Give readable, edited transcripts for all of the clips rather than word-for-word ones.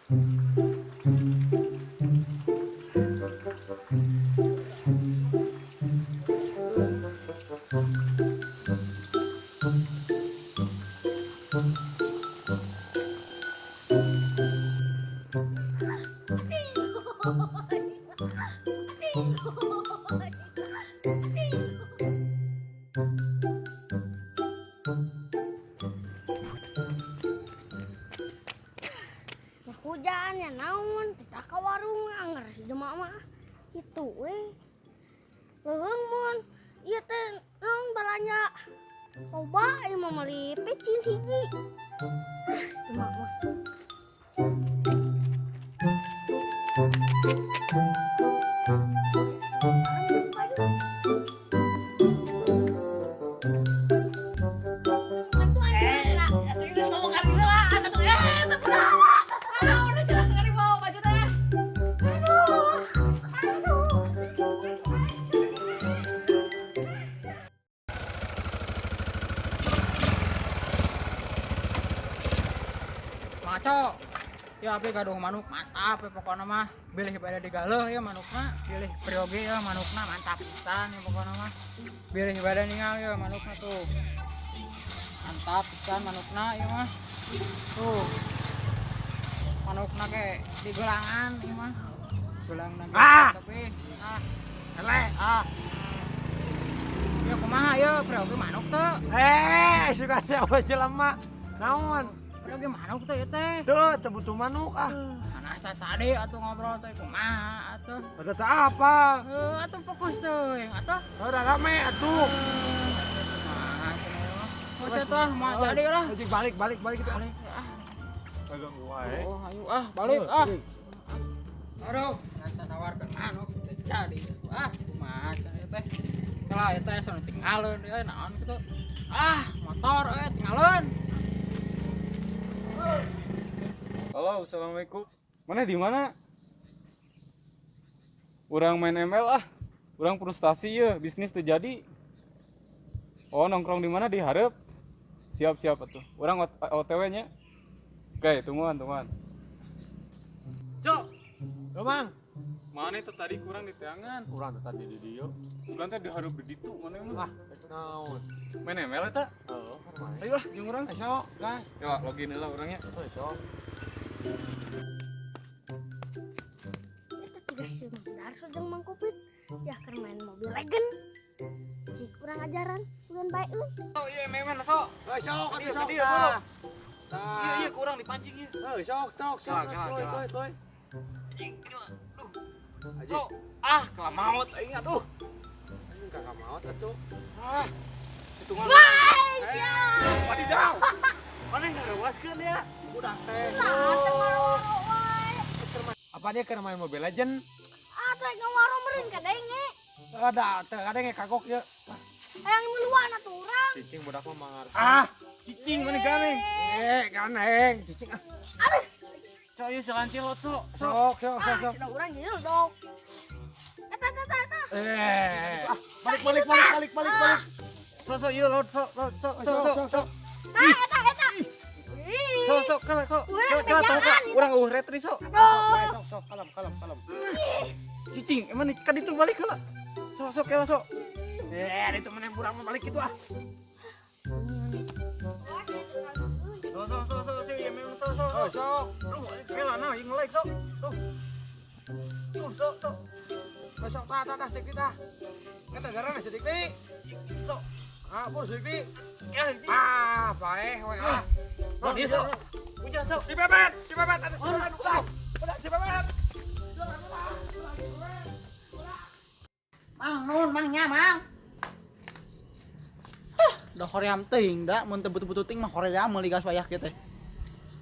Hujan ya naon kita ke warung anggar si jemaah mah itu we leuheung mun ieu teh naon balanja loba ieu mah meuli pecin hiji jemaah mah. Maco, ya abdi gaduh manuk mantap ya pokoknya mah. Bilih bade digaleuh ya manukna, bilih perioge ya manukna mantap pisan ya pokoknya mah. Bilih bade ningal ya manukna tuh. Mantap pisan manukna ya mah. Tuh. Manukna ke digelangan ya mah. Gelangna ah. Tapi ah, eleh ah. Ya kumaha ya perioge manuk teu? Eh, suka teh awa jelema. Naon? Perioge manuk teh ieu teh. Teu, teu butuh manuk ah. Mana tadi atuh ngobrol teh kumaha atuh. Ada teh apa? Heuh, atuh fokus teuing atuh. Udah rame atuh. Kumaha cenah mah. Geus atuh moal jadi lah. Balik balik balik gitu. Balik ah. Kagak wae. Oh, ayo ah, balik ah. Aduh, ngan nawarkeun manuk teu jadi ah, kumaha cenah teh. Kalah eta asa nu tinggalkeun deui naon kitu. Ah, motor euy tinggalkeun. Halo, assalamualaikum. Mana di mana? Urang main ML ah. Urang frustasi ya, bisnis terjadi. Oh, nongkrong di mana di hareup? Siap-siap atuh. Urang OTW nya. Oke, tungguan, tungguan. Cok. Yo, Mang. Mana itu tadi kurang di teangan? Urang tadi di dieu. Urang teh di hareup di ditu mana mah. Ah, naon? Main ML eta? Heeh, main. Ayo lah, jeung urang. Ayo, guys. Yo, login heula urangnya. Ayo, sok. Eta tiga si Mang Darso jeung Mang Kupit ya keur main Mobile Legend. Cik kurang ajaran, sugan bae euy. Oh iya memang sok. Heuh, sok atuh sok. Tah. Iya iya kurang dipancing ieu. Heuh, sok sok sok. Tuh tuh tuh. Aduh. Sok. Ah, kalah maot aing atuh. Anjing kakak maot atuh. Ah. Hitungan. Wah, sia. Wadidaw. Mana ngarewaskeun ya? Budak teh. Apa dia keur main Mobile Legend? Ah, teh ngawaro meureun kadenge. Ada teh kadenge kagok ieu. Hayang miluan atuh urang. Cicing budak mah mangar. Ah, cicing mana ganeng? Eh, ganeng, cicing ah. Aduh. Sok ieu selancil lot sok. Sok, sok, sok, sok. Ah, urang jadi dok. Eta eta eta. Eh, balik balik balik balik balik balik. Sok sok ieu lot sok sok sok sok sok. Tah eta eta. Sok sok kala kok. Kala kala urang eueuh retri sok. Sok sok kalem kalem kalem. Cicing emang ka ditu balik heula. Sok sok kela sok. Eh, itu mana urang mah balik kitu ah. Sok sok sok sok sih ieu memang sok sok. Oh, sok. Duh, kela nah ieu nge-like sok. Tuh. Tuh sok sok. Sok tah tah tah dik tah. Eta jarang sedik deui. Sok. Ah, pur sedik deui. Ah, Ah, bae we ah. Oh, dia sok. Hujan sok. Si Bebet, si Bebet, ada si Bebet. Udah, udah si Bebet. Mang nun mang nya mang. Hah, da hoream teuing da mun teu butuh-butuh ting mah hoream meuli gas wayah kieu teh.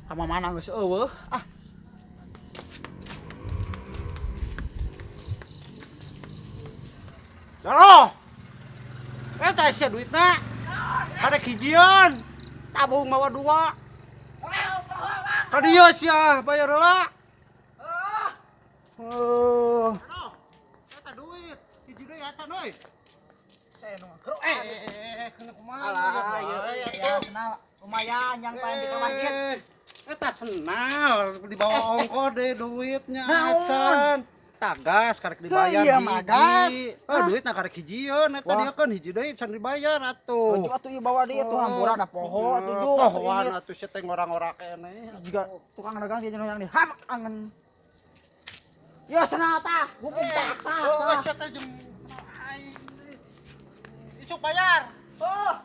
Ka mana geus eueuh ah. Jaro. Eta sia duitna. Kada hijieun. Tabung mawa dua. Ka dieu sia bayar heula. Oh. Eta duit. Hiji deui eta euy. Saya nu ngakro. Eh, kena kumaha? Alah, ieu ya kenal lumayan yang paling di masjid. Eta senal dibawa ongko deh duitnya acan. Tagas karek dibayar iya mah gas. Oh duitna karek hijieun eta dia kan hiji deui can dibayar atuh. Lucu atuh ieu bawa deui atuh hampura da poho atuh ju. Pohoan atuh sia teh ngora-ngora keneh. Jiga tukang dagang dia yang di hamak angen. Ya senal tah, hukum tah tah. Oh sia teh jeung isuk bayar. Oh.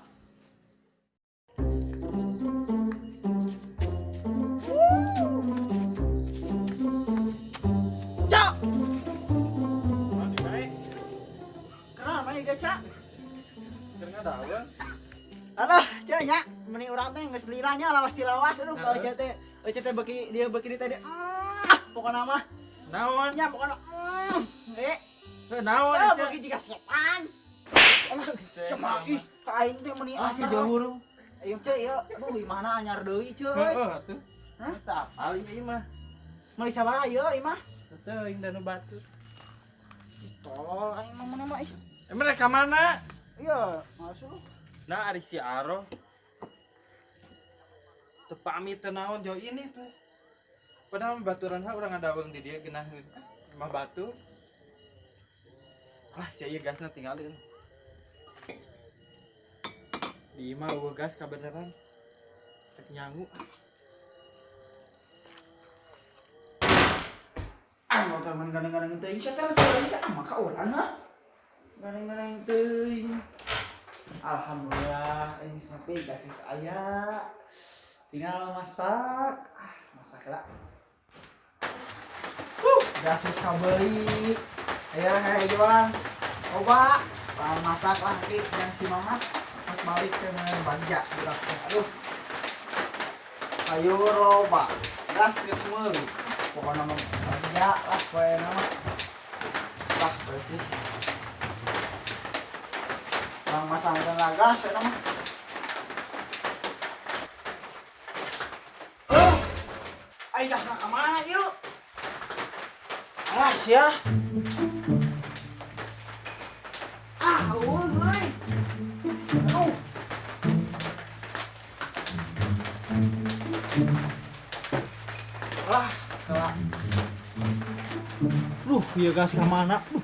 Cak. Kenapa nih Cak? Karena daun. Aduh, Cak nya, meni urang teh geus lilahnya lawas tilawas aduh kalau Cak teh, Cak teh beki dia beki tadi. Pokona mah. Naon? Nya pokona. Heuh. Naon? Beki jiga setan. Cuma ih, ka aing teh meni asa jauh. Ayo Cak ieu, aduh imahna anyar deui Cak. Heeh atuh. Hah? Teu apal ieu mah. Meuli sabaraha ieu imah? Teuing da nu batu. Tolol aing mah mana mah ih. Emang rek ka mana? Iya, masuk lu. Nah, ari si Aro. Teu pamit teu naon jauh ini tuh. Padahal baturan ha urang ngadaweng di dieu geunaheun. Imah batu. Ah, sia ieu gasna tinggalin. Di imah eueuh gas kabeneran. Rek nyangu. Ah, motor mun gandeng-gandeng teuing sia teh ah maka urang ha. Gandeng-gandeng teuing. Alhamdulillah ini sampai kasih saya. Tinggal masak. Ah, masak lah. Gasis kabeli. Ayo, ayo jualan. Coba masak lah nanti yang si mama pas balik ke bagja. Aduh. Sayur loba. Gas geus meuli. Pokoknya mah bagja lah poe mah. Lah bersih. Bang masak dengan gas ya mah. Oh. Ayo gasna ka mana yuk? Alas ya. Ah, euy. Aduh. Lah, kelak. Duh, ieu gas ka mana? Duh.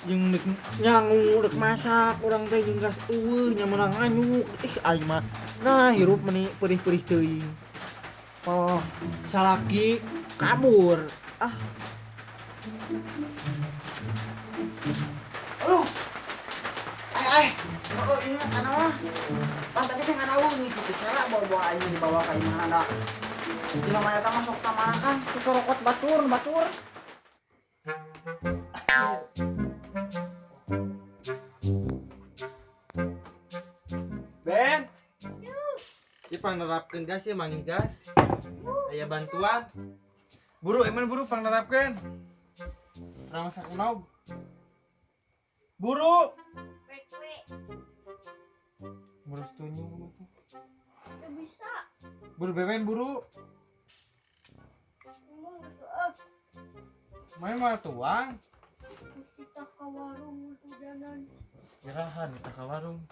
Jeung deuk nyangu deuk masak urang teh jeung gas eueuh nya meunang nganyuk. Ih, aing mah nah hirup meni perih-perih teuing. Oh, salaki kabur. Ah. Aduh. Ay, ay. Oh, ingat ana mah. Pan tadi teh ngadawung nih si Kisela bawa-bawa aing dibawa ka imah da. Dina mah eta masuk ka makan, tukorokot batur, batur. Ben. Ieu pangnerapkeun gas ieu manggih gas. Aya bantuan. Buru emang buru pangnerapkeun. Urang masak kunaon? Buru. Buru setuju. Teu bisa. Buru bewen buru. Main mah tuang. Mesti tak ka warung hujanan. Irahan tak ka warung.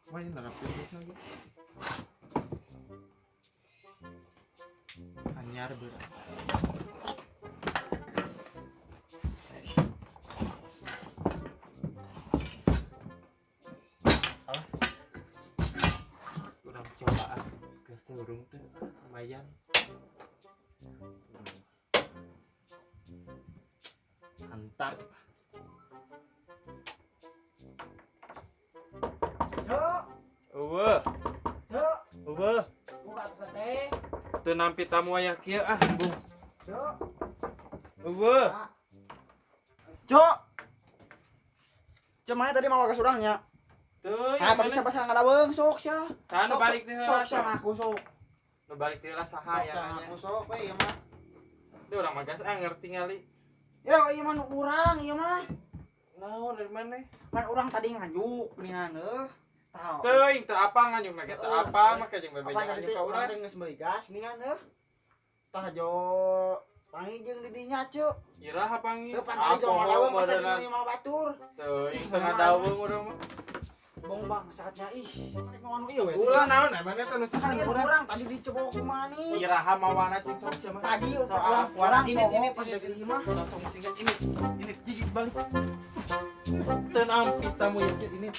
Main nerapkeun gas lagi. Anyar berat. Alah. Urang cobaan gas urung teh lumayan. Mantap. Cuk. Eueuh. Cuk. Eueuh. Buka sate. Teu nampi tamu aya kieu ah, Bung. Cuk. Eueuh. Cuk. Cuk mana tadi mau gas urang nya? Teu. Ah, tadi siapa sang ngadaweung sok sia. Saha nu balik teh heula? Sok sia ngaku sok. Nu balik teh lah saha ya nanya. Ngaku sok we ieu mah. Teu urang mah gas anger tingali. Ya ieu mah nu urang ieu mah. Naon dari mana? Pan urang tadi nganjuk geuningan heuh. Tahu. Teuing teu apa nganjuk mah teu apa make jeung bebeja nganjuk ka urang. Teh geus meuli gas geuningan heuh. Tah jo pangi jeung di dinya cuk. Iraha pangi. Teu pan tadi jo ngadaweung masa di imah batur. Teuing teu ngadaweung urang mah. Bong bangsatnya ih. Rek mawa nu ieu we. Ulah naon emangnya teh nu Kan ieu urang tadi dicoba kumaha nih. Iraha mawana cing sok sia mah. Tadi Soal orang ini ini pas dari imah. Sok masih ini. Ini gigit balik. Teu nampi tamu ya ini.